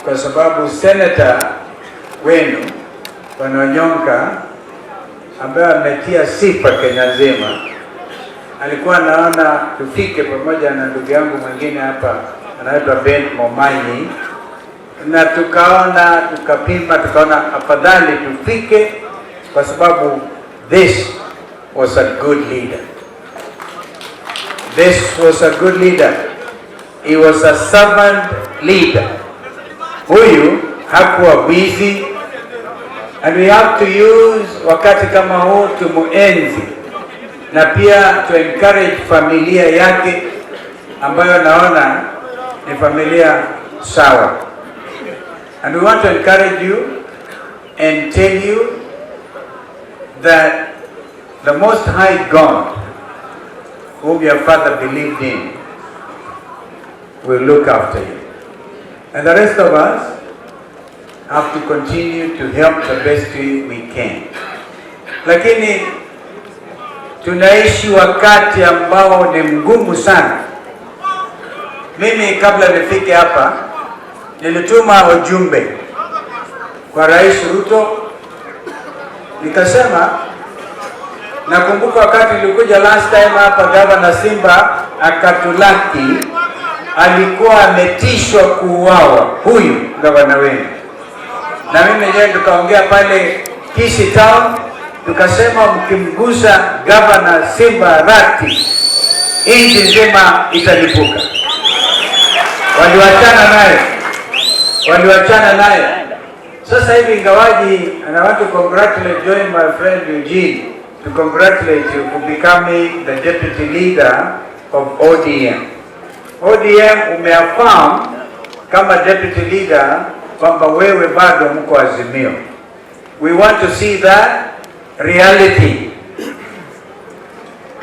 Kwa sababu senator wenu Bwana Onyonka, ambaye ametia sifa Kenya nzima, alikuwa anaona tufike pamoja na ndugu yangu mwingine hapa anaitwa Ben Momanyi, na tukaona, tukapima, tukaona afadhali tufike kwa sababu this was a good leader. This was a good leader. He was a servant leader. Huyu hakuwa busy, and we have to use wakati kama huu tumuenzi na pia to encourage familia yake ambayo naona ni familia sawa. And we want to encourage you and tell you that the Most High God, whom your father believed in, will look after you. And the rest of us have to continue to help the best way we can. Lakini tunaishi wakati ambao ni mgumu sana. Mimi kabla nifike hapa nilituma ujumbe kwa Rais Ruto, nikasema, nakumbuka wakati nilikuja last time hapa, Gavana Simba akatulaki, alikuwa ametishwa kuuawa huyu gavana wenu, na mimi mwenyewe tukaongea pale Kisii Town, tukasema mkimgusa Gavana Simba Arati nchi nzima italipuka. Waliwachana naye, waliwachana naye. Sasa hivi ingawaji, and I want to congratulate, join my friend Eugene to congratulate you for becoming the deputy leader of ODM. ODM umeaffirm kama deputy leader kwamba wewe bado mko Azimio. We want to see that reality.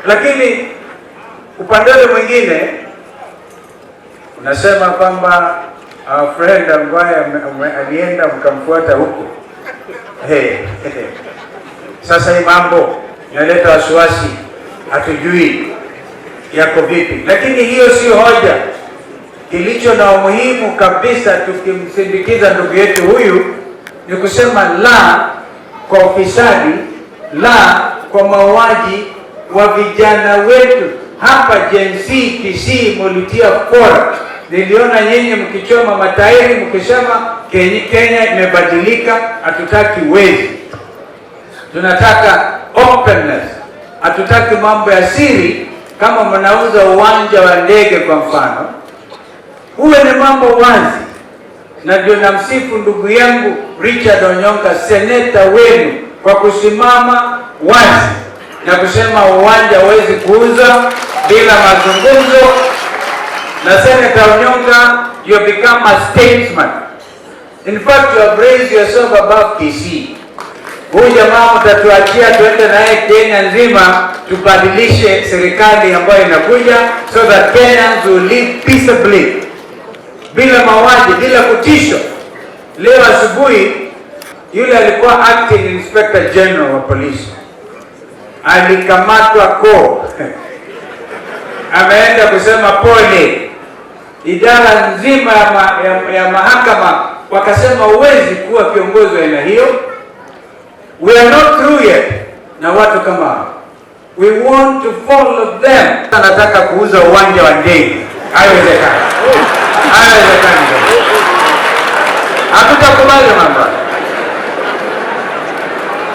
Lakini upande ule mwingine unasema kwamba our friend ambaye alienda mkamfuata huko, hey, sasa hii mambo inaleta wasiwasi, hatujui yako vipi, lakini hiyo sio hoja. Kilicho na umuhimu kabisa tukimsindikiza ndugu yetu huyu ni kusema la kwa ufisadi, la kwa mauaji wa vijana wetu hapa. Gen Z Kisii mulitia fora. Niliona nyinyi mkichoma matairi mkisema Kenya imebadilika, hatutaki wezi, tunataka openness, hatutaki mambo ya siri. Kama mnauza uwanja wa ndege kwa mfano, huwe ni mambo wazi, na ndio namsifu ndugu yangu Richard Onyonka, seneta wenu, kwa kusimama wazi na kusema uwanja huwezi kuuza bila mazungumzo. Na Senator Onyonka, you have become a statesman. In fact, you have raised yourself above Kisii. Huyu jamaa mtatuachia tuende naye Kenya nzima, tubadilishe serikali ambayo inakuja, so that Kenyans will live peaceably, bila mauaji, bila kutishwa. Leo asubuhi yule alikuwa acting inspector general wa polisi alikamatwa ko ameenda kusema pole. Idara nzima ya mahakama wakasema huwezi kuwa kiongozi wa aina hiyo. We are not through yet na watu kama hao. We want to follow them. Anataka kuuza uwanja wa ndege, haiwezekani, haiwezekani. Hatutakubali mambo.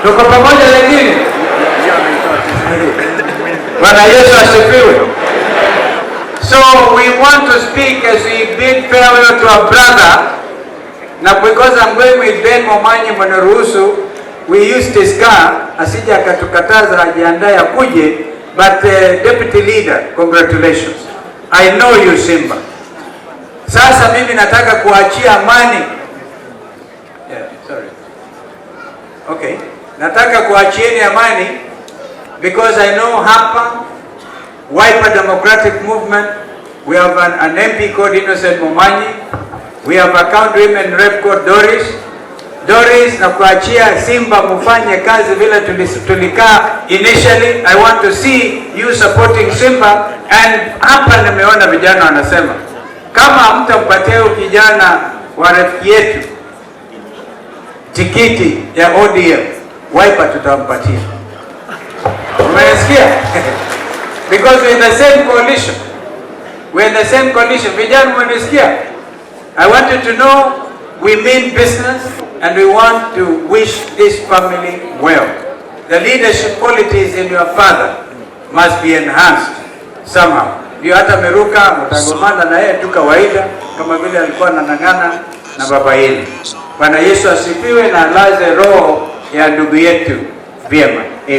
Tuko pamoja lakini. Bwana Yesu asifiwe. So we want to speak as we bid farewell to our brother. Na because I'm going with Ben Momanyi, mnaruhusu we used his car, asije akatukataza ajiandae akuje, but deputy leader, congratulations. I know you, Simba. Sasa mimi nataka kuachia amani. Yeah, sorry. Okay. Nataka kuachieni amani because I know hapa Wiper Democratic Movement, we have an MP called Innocent Momanyi, we have a county women rep called Doris. Doris, na kuachia Simba mufanye kazi vile tulikaa initially. I want to see you supporting Simba, and hapa nimeona vijana wanasema kama hamtampatia huyu kijana wa rafiki yetu tikiti ya ODM, Wiper tutampatia. Umesikia? Because we're in the same coalition. We're in the same coalition. Vijana, mmenisikia? I want you to know we mean business and we want to wish this family well. The leadership qualities in your father must be enhanced somehow. Ndio hata Miruka mtagomana na yeye tu kawaida kama vile alikuwa anang'ang'ana na baba yenu. Bwana Yesu asifiwe na alaze roho ya ndugu yetu vyema.